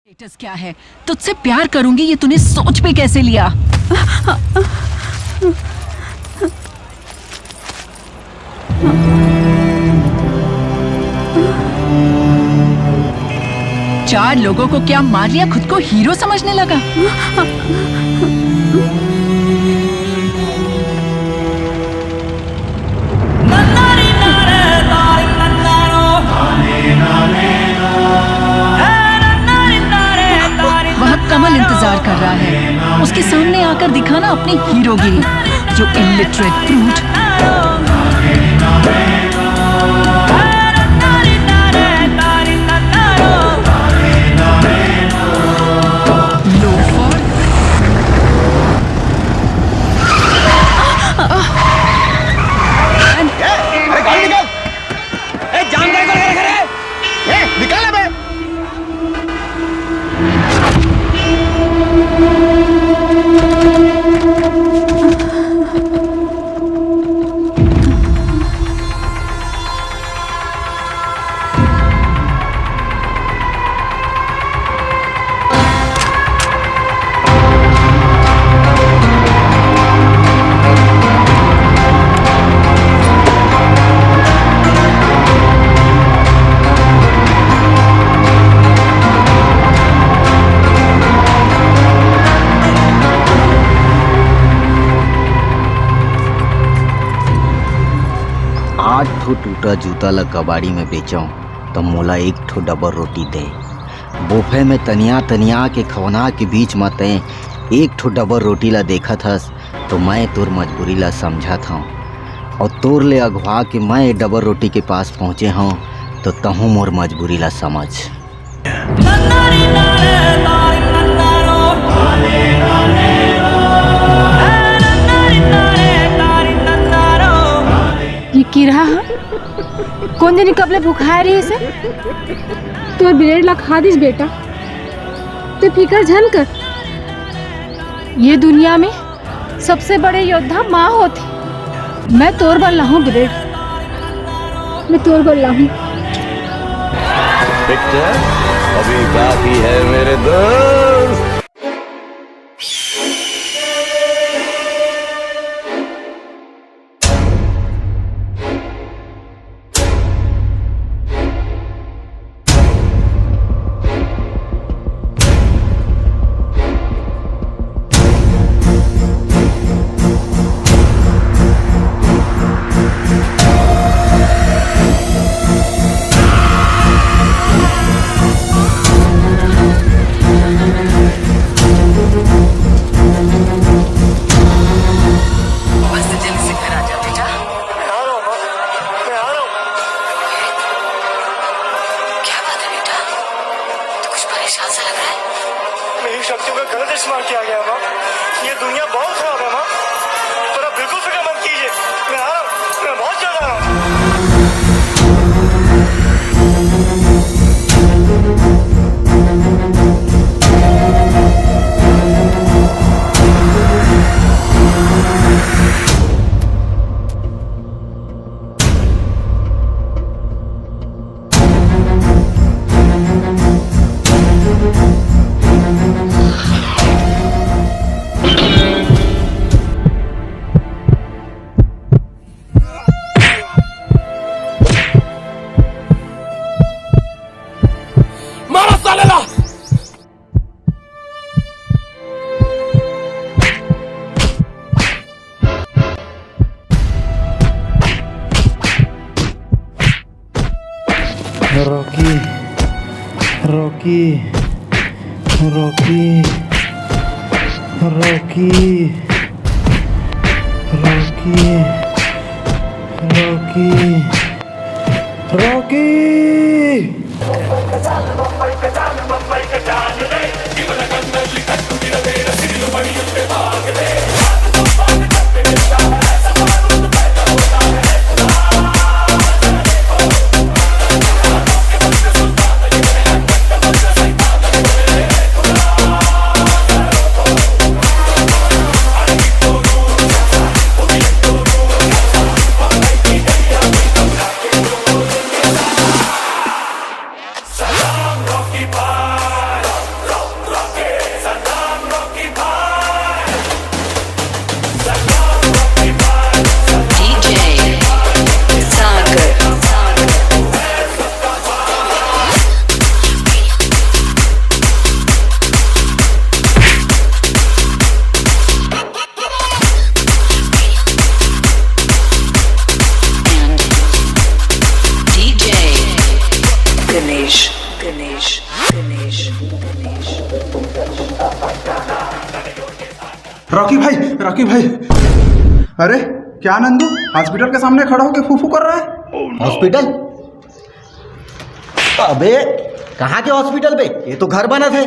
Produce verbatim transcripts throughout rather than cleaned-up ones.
Status क्या है? तुझसे प्यार करूंगी, ये तूने सोच भी कैसे लिया? चार लोगों को क्या मार लिया, खुद को हीरो समझने लगा। वह कमल इंतजार कर रहा है, उसके सामने आकर दिखाना अपनी हीरोगिरी। जो इलिटरेट ब्रूट। लोफर। ए, अरे गाड़ी निकाल। ए, जाम का कर रखे रे? ए, निकाल अबे। आठ ठो टूटा जूता ला कबाड़ी में बेचंव, त मोला एक ठो डबल रोटी दे। बोफे में तनिया तनिया के खवना के बीच म तैं एक ठो डबल रोटी ला देखत हस, तो मैं तोर मजबूरी ला समझत हंव, अउ तोर ले अगवा के मैं ए डबल रोटी के पास पहुंचे हंव, तो तहूं मोर मजबूरी ला समझ। ये किरहा ह? कोन जनी कब ले भुखाए रहिस हे? तोर ब्रेड ला खा दिस बेटा, ते फिकर झन कर। ये दुनिया में सबसे बड़े योद्धा माँ होथे। मैं तोर बर लाहूं ब्रेड, मैं तोर बर लाहूं। पिक्चर अभी बाकी है मेरे दोस्त। बस जल्दी से घर आ जा बेटा। मैं आ रहा हूँ माँ, मैं आ रहा हूँ। क्या बात है बेटा, तू कुछ परेशान सा लग रहा है। मेरी शक्तियों का गलत इस्तेमाल किया गया माँ। ये दुनिया बहुत खराब है माँ, पर आप बिल्कुल फिक्र मत कीजिए। मैं आ रहा हूँ, मैं बहुत जल्द आ रहा हूँ। मारो साले ला। Rocky, Rocky, Rocky, Rocky, Rocky, Rocky, Rocky. Ganesh, Ganesh, Ganesh. Rocky भाई, रॉकी भाई। अरे, क्या नंदू, हॉस्पिटल के सामने खड़ा होके फूफू कर रहा है? हॉस्पिटल? अबे, कहाँ के हॉस्पिटल बे? ये तो घर बनत हे।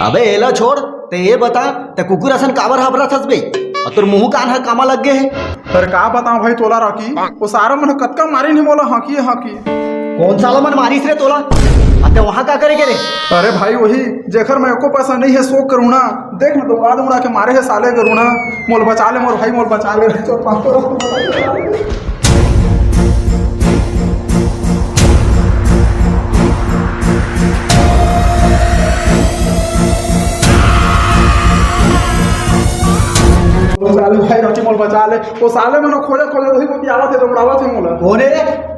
अबे, एला छोड़, ते ये बता, ते कुकुर असन काबर हबरत हस बे? अउ तोर मुंह कान ह कामा लग गे हे? अरे, का बताओं भाई तोला रॉकी, वो सारा मन कतका मारिन हे मोला, हाँकी हाँकी। कोन साला मन मारिस रे तोला? अते वहाँ का करे के रे? अरे भाई, वही जेकर मैं एको पैसा नहीं है, सो करुणा। देख ना, दौड़ा दौड़ा के मारे है साले करुणा। मोल बचा ले मोर भाई, मोल बचा ले। बचा ले भाई, रॉकी मोल बचा ले। वो साले मन खोजे खोजे वही बतियावत हे, दौड़ावत हे मोला। कौन है रे?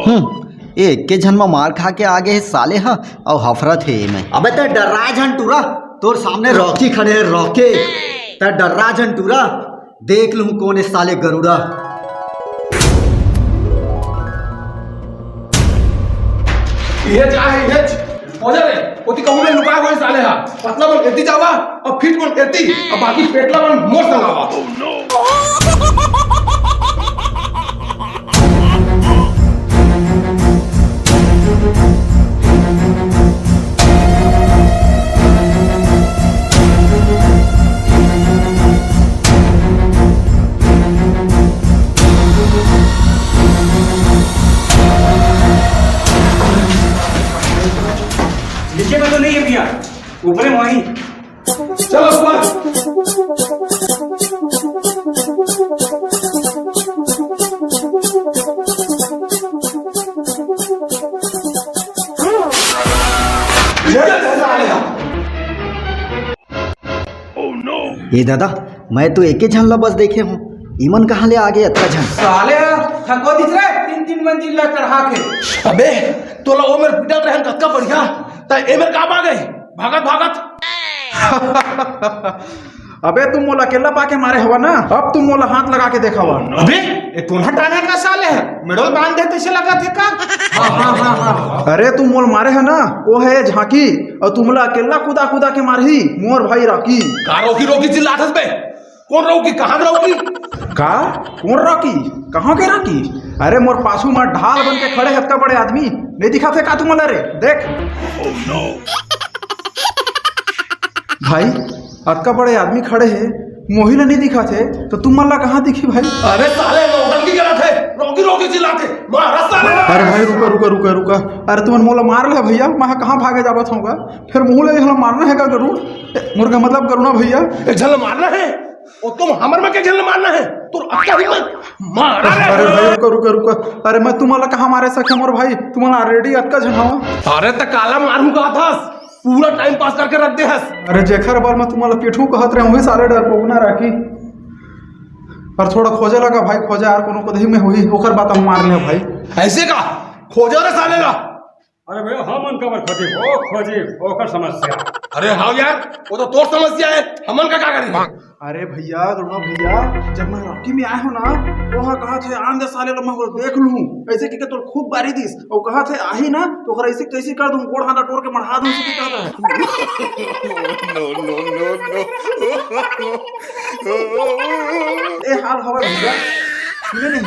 हम्म, एक के झन म मार खा के आगे हे साले ह, अउ हफरत हे एमे। अबे ते डर्रा झन टूरा, तोर सामने रॉकी खड़े हे, रॉकी। ते डर्रा झन टूरा, देख लूं कौन हे साले गरुड़ा। ये जा हे, ये ज-, हो जा रे, ओती कहूं में लुका होय साले हा। पतला मन एती जावा, अउ फिट मन एती, अउ बाकी पेटला मन मोर संग आवा। नीचे में तो नहीं है भैया, ऊपर में वहीं। चलो ऊपर। ये ले साले। ए दादा, मैं तो एके झन ला बस देखे हूँ, इमन कहाँ ले आगे अतका झन? साले थको दिस रे, तीन तीन मंजिल ला चढ़ा के। अबे तोला ओ मेर पिटत रहन कतका बढ़िया, त ए मेर का पा गए भागत भागत। अबे तुम मोला अकेला पाके मारे हवा ना, अब तुम मोला हाथ लगा के देखावा। अबे ए तोला टाना का साले है, मेडल बांध दे तैसे लगा थे का? हाँ, हाँ, हाँ, हाँ। अरे तुम मोल मारे है ना, वो है झांकी, अउ तुमला अकेला कुदा कुदा के मारही मोर भाई रॉकी। का रोकी रोकी चिल्लाथस बे? कोन रॉकी? कहाँ के रॉकी? का? कोन रॉकी? कहाँ के रॉकी? अरे मोर पाछू मा ढाल बन के खड़े हे अतका बड़े आदमी, नहीं दिखाथे का तुमला रे? देख। भाई, अतका बड़े आदमी खड़े हे, मोही ला नहीं दिखाथे, त तुमन ला कहाँ दिखही भाई? अरे साले, नौटंकी करत हे, रोकी रोकी चिल्लाथे, मारा साले ला। अरे भाई, रुका, रुका, रुका, रुका। अरे तुमन मोला मार ले भैया, मैं कहाँ भागे जावत हूँ गा? फिर मोहू ला मारना हे का गरुड़? ए, मुर्गा मतलब गरुड़ा भैया। एक झन ला मारना हे, ओ तुम हमर में के झन ला मारना हे, तोर अतका हिम्मत, मारा रे। अरे भाई, रुका, रुका, रुका। अरे मैं तुमन ला कहाँ मारे सके मोर भाई, तुमन already अतका झन हवा। अरे त काला मारहूँ का थस? पूरा टाइम पास करके रख दे हस। अरे जेखर बर मैं तुम्हारा पीठू कहत रहे, वही साले डरपोकना राखी। पर थोड़ा खोजे लगा भाई, खोजे यार, कोनो कदही में होही, ओकर बात हम मार ले भाई। ऐसे का? खोजो रे साले ला। अरे भैया, हमन काबर खोजे, ओ खोजे, ओकर समस्या। अरे हाँ यार, वो तो तोर समस्या है, हमन का का करी? अरे भैया, गरुड़ा भैया, जब मैं रॉकी में आए हो ना, तो वहाँ कहा थे, "आन दे साले ला, मैं ओला देख लूँ।" ऐसे कहिके तोर खूब बारी दिस, अउ कहा थे, "आही ना, तो ओकर ऐसे कैसे कर दूँ, गोड़ हाथ टोर के मढ़ा दूँ," ऐसे कहा था। No, no, no, no। ए हाल हवा भैया, सुने नहीं,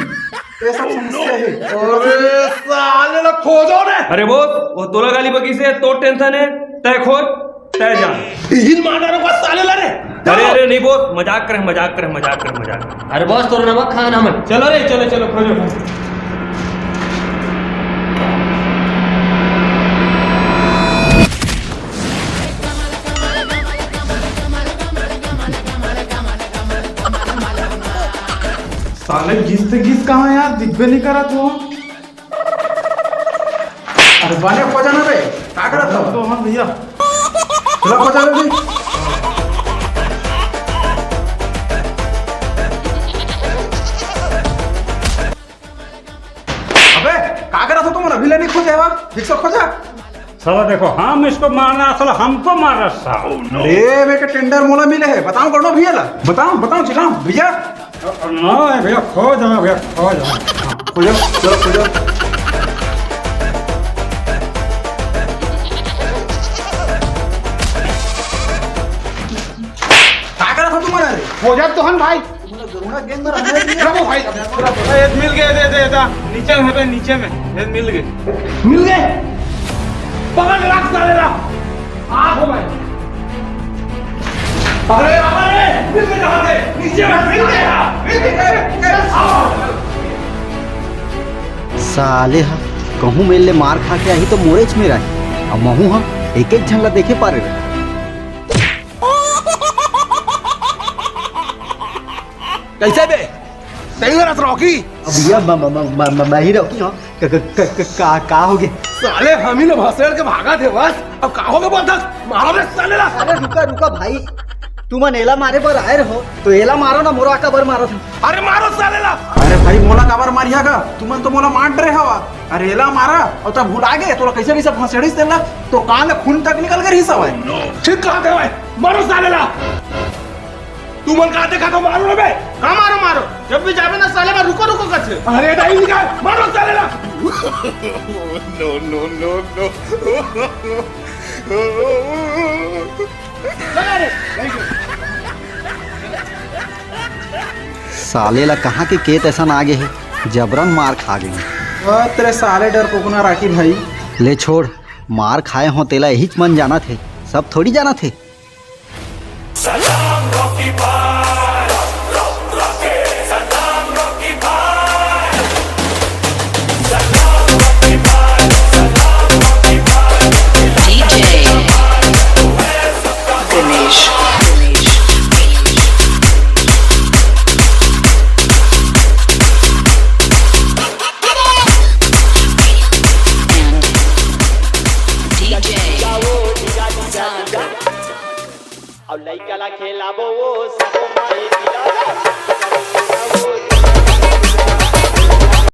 ये सब समस्या है। अरे साले ला खोजो रे। अरे बोस, वो तोला गाली बकी से, तो टेंशन है, तय खोज। तय जा। इहिन मार डारो का साले ला रे। अरे, अरे, नहीं बोस, मजाक करे, मजाक करे, मजाक करे, मजाक करे। अरे बॉस, तोर नमक खान हमन। चलो रे, चलो, चलो, खोजो, खोजो। साले गिस ते गिस कहाँ यार, दिखबे नहीं करत हो। अरे बने खोजा ना बे, का करत हव? तो हम भैया। चला खोजा जल्दी। अबे, का करत हो तुम? अभी ले नहीं खोजे हवा, ठीक से खोजा। साला देखो, हम इसको मारना, साला हमको मार रहा साला। अरे, मैं के टेंडर मोला मिले है, बताओ करो भैया ला, बताओ, बताओ, चिल्लाओ भैया। ना भैया, खोज ना भैया, खोज ना। हो जाओ, चलो, हो जाओ। का करत हो तुमन रे? हो जात तो हन भाई। तुमन जरूर गेंद में रहने दिए। रखो भाई। ए, मिल गए, दे, दे, दे। नीचे में बे, नीचे में। ए, मिल गए। मिल गए। पकड़ के रख साले ला। आ हो भाई। अरे, अरे, मिल गए, कहाँ गए? नीचे में मिल गए, मिल गए। साले ह कहूँ मेर ले मार खा के आही तो मोरेच मेर आही। अब महूँ ह एक एक झन ला देखे पारे रहे। कैसे बे? नहीं करत रॉकी? अब ये म-, म-, म-, म-, म-, मैं ही रॉकी हूँ। क-, क-, क-, क-, का, का हो गया? साले हम ही लोग भसड़ के भागा थे बस। अब का हो गया बोल दस? मारो बे साले ला। अरे रुका, रुका भाई, तुमन एला मारे बर आए रहो तो एला मारो ना, मोला काबर मारो था। अरे मारो साले ला। अरे भाई, मोला काबर मारिया का? तुमन तो मोला मार डरे हवा। अरे एला मारा, और तब भुला गए तोला कैसे कैसे भसड़िस तेला, तो कान ले खून तक निकल के रही सवाए। ठीक कहा थे भाई, मारो साले ला। तुमन का देखा तो मारो ना बे। का मारो, मारो? जब भी जाबे ना साले बा रुको, रुको कथे। अरे दाई निकाल, मारो साले ला। No, no, no, no। लगा रे, नहीं। साले ला कहाँ के केत ऐसा ना आगे है, जबरन मार खा गए। तेरे साले डर को ना राखी भाई। ले छोड़, मार खाए हो तेला यही मन जाना थे, सब थोड़ी जाना थे।